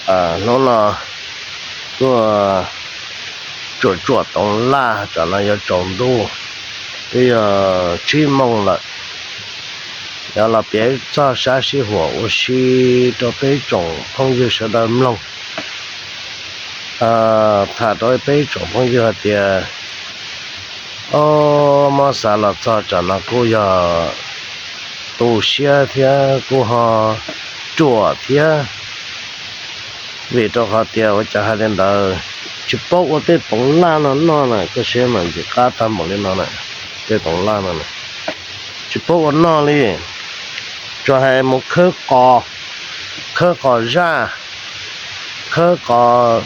Hnub no tuaj tsuam tsuam toov laj, tam no yuav tsaus ntuj, twb yog tsib moos lawm. Yuav los piav txoj sab sij huam ua si rau peb tsoom phooj ywg sawv daws mloog. Tham rau peb tsoom phooj ywg hais tias, o, muab xav los txog tam no kuj yog tu siab thiab kuj ho ruam thiab, vim rau qhov tias ua cas hais li ntawd, tsis paub ua tej toov laj no noj na, koj saib mas ntxim qab tag npaum li no na, tej toov laj no tsis paub ua noj li, tsuas hais mus khawb qos, khawb qos zaj, khawb qos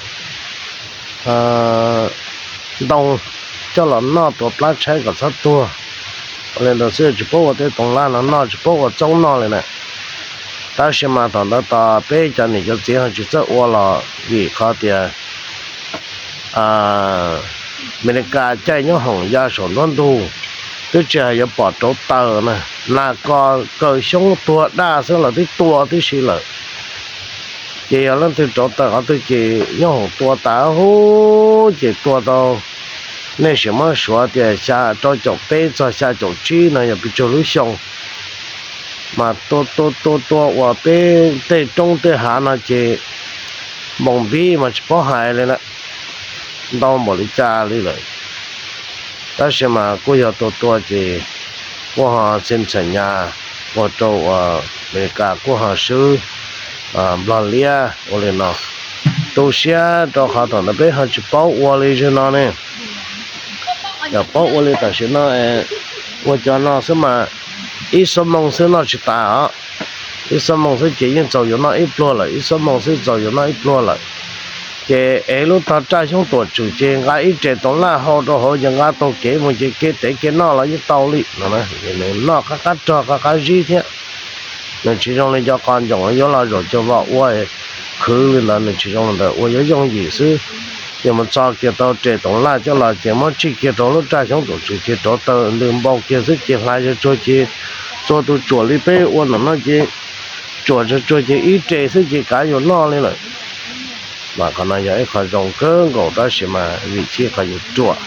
ntoo coj los noj tua plab tshaib kom txhob tuag. Ua li ntawd xwb tsis paub ua tej toov laj no noj, tsis paub ua txoob noj li na. Tab sis mas thaum ntawd tos peb cov niam cov txiv ho tsis txawj ua los vim qhov tias Amelikas caij nyob hoom ya saum nruab ntug, twb tsis hais yuav pom rauv taws na, nas kos kaw xyoob tuag daj xwb los twb tua tib si lawm. Ces yog leej twg rauv taws qhov twg ces nyob hoom tua tas huv ces tua tau, nej sim muab suav tias xya, rau caum peb txog xya caum tsib no yog pes tsawg lub xyoo. Mas tua tua tua tua uas peb tej roob tej hav no ces npoos npib mas tsis paub hais li na, ntau npaum li cas li lawm. Tab sis mas kuj yog tua tua ces kuj ho xi ntxhais nyas ua rau uas Amelikas kuj ho swb Nplog liab ua li no. Tu siab rau qhov thaum ntawd peb ho tsis paub ua li zog no ne. Yog paub ua li tam sim no, ua cov no xwb mas ib xuab moos xwb noj tsis tas os. Ib xuab moos xwb ces yeej txaus yuav noj ib pluag lawm, ib xuab moos xwb txaus yuav noj ib pluag lawm. Ces ev lub tog raj xyoob tuam tswm ces nqa ib re toov laj hau rau hauv ces nqa taug kev mus ces kev tev kev noj los yeej tau li no. Noj qab qab rog qab qab zib thiab. Nws tsis zoo li cov qos ncoom yuav los zaum cov vos ua khwv li ntawd, nws tsis zoo li ntawd, ua yuav yooj yim xwb. Ces mus txo kiag tau re toov laj coj los ces muab tsij kiag rau lub raj xyoob tuam tswm ces rauv taws ntws npau kiag xwb ces hlais tsuag tsuag ces txua tus tsuam li peb ua ntawm no ces tsuam tsuag tsuag ces ib re xwb ces kav yus noj li lawm. Mas qhov no yog ib qho zoo kawg nkaus tab sis mas vim chib qhov yus ruam,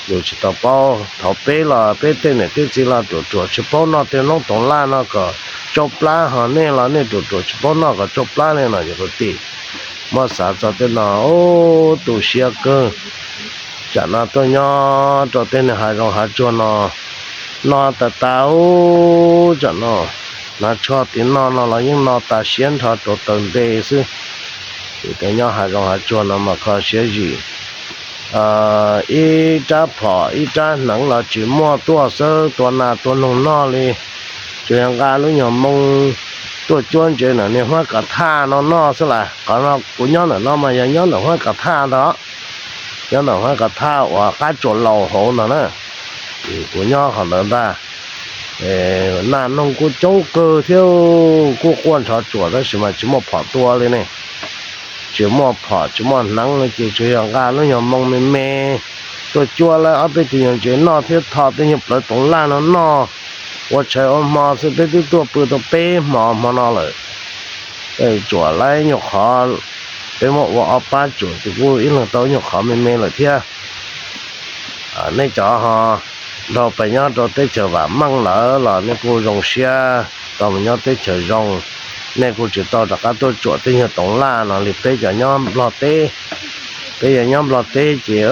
yus tsis tau paub. Thaum peb los peb tej niam tej txiv los ruam ruam tsis paub noj tej noob toov laj no kom tsau plab, ho nej los nej ruam ruam tsis paub noj kom tsau plab li no yog kwv tij. Muab xav txog tej no, tu siab kawg. Tsam no tuaj nyob rau tej niag hav zoov hav tsuag no, no tas tas, tsam no hnav tsho tiv no no los yeej no tas siab nrho rau taws nte xwb. Ces tuaj nyob hav zoov hav tsuag no mas kho siab zim. Ib rab phom ib rab hneev los tsis muaj, tuaj xwb tua nas tua noog noj li. Tsuas yog nqa lub nyuag moo tuaj cuab ntses ntawm niag huab kav thaj no noj xwb las. Qhov no kuv nyob ntawm no mas yog nyob ntawm huab kav thaj ntag. Nyob ntawm huab kav thaj uas qab tsuas laus hauv ntag na. Kuv nyob qhov ntawd ntag. Nas noog kuj coob kawg thiab, kuj quaj nrov tsuam tab sis mas tsis muaj phom tua li ne. Tsis muaj phom tsis muaj hneev li ces tsuas yog nqa lub nyuag moo me me tuaj cuab lawv ob peb tus nyuag ntses noj thiab tho tej nyuag plawv toov laj no noj ua tshais ua hmo xwb. Peb twb tuaj pw tau peb hmo hmo no lawm. Tsuam lawv nyuag qhov, peb muab ua ob pab tsuam ces kuj ib leeg tau nyuag qhov me me lawm thiab. Nej cov ho nrog pes nyob rau teb chaws vam meej lawm los nej kuj zoo siab tau mus nyob teb chaws zoo. Nej kuj tsis tau rov qab tuaj tsuam tej nyuag toov laj no li peb cov nyob Nplog teb. Peb yog nyob Nplog teb ces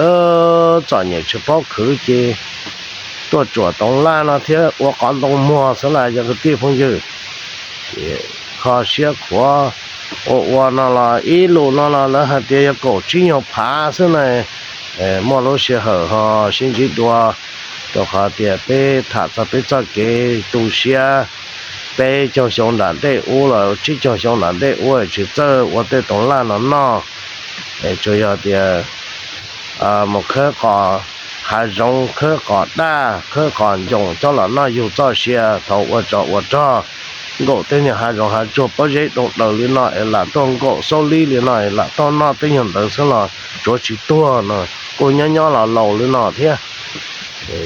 txom nyem tsis paub khwv ces tuaj tsuam toov laj no thiab ua qhov ntoo muag xwb las yog kwv tij phooj ywg. Kho siab khuav. Ua ua no los ib lus no los lawv hais tias yog kaum tsib nyuag phav xwb na. Muaj lub sij hawm ho sib ntsib dua, rau qhov tias peb tham txog peb txoj kev tu siab peb caug xyoo nram ntej ub los tsib caug xyoo nram ntej ub tsis txawj ua tej toov laj no noj. Tsuas yog tias mus khawb qos hav zoov, khawb qos daj, khawb qos ncoos coj los noj yug txoj sia thaum ua tsov ua rog, nkaum tej nyuag hav zoov hav tsuag pob zeb doo daws li no es lam tuaj nkaum xaub lib li no es lam tuaj noj tej nyuag ntawd xwb los tsuav tsis tuag no, kuj nyob nyob los laus li no thiab.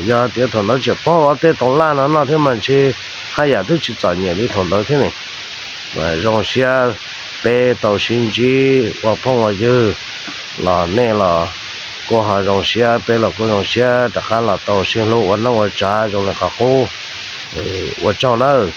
Yog tias thaum ntawd tseem paub ua tej toov laj no noj thiab mas ntshe haj yam twb tsis txom nyem li thaum ntawd thiab ne. Zoo siab peb tau sib ntsib ua phooj ua ywg los nej los kuj ho zoo siab, peb los kuj zoo siab rov qab los tau sib hlub ua neej ua tsav zoo li qhov qub. Ua tsaug nawb.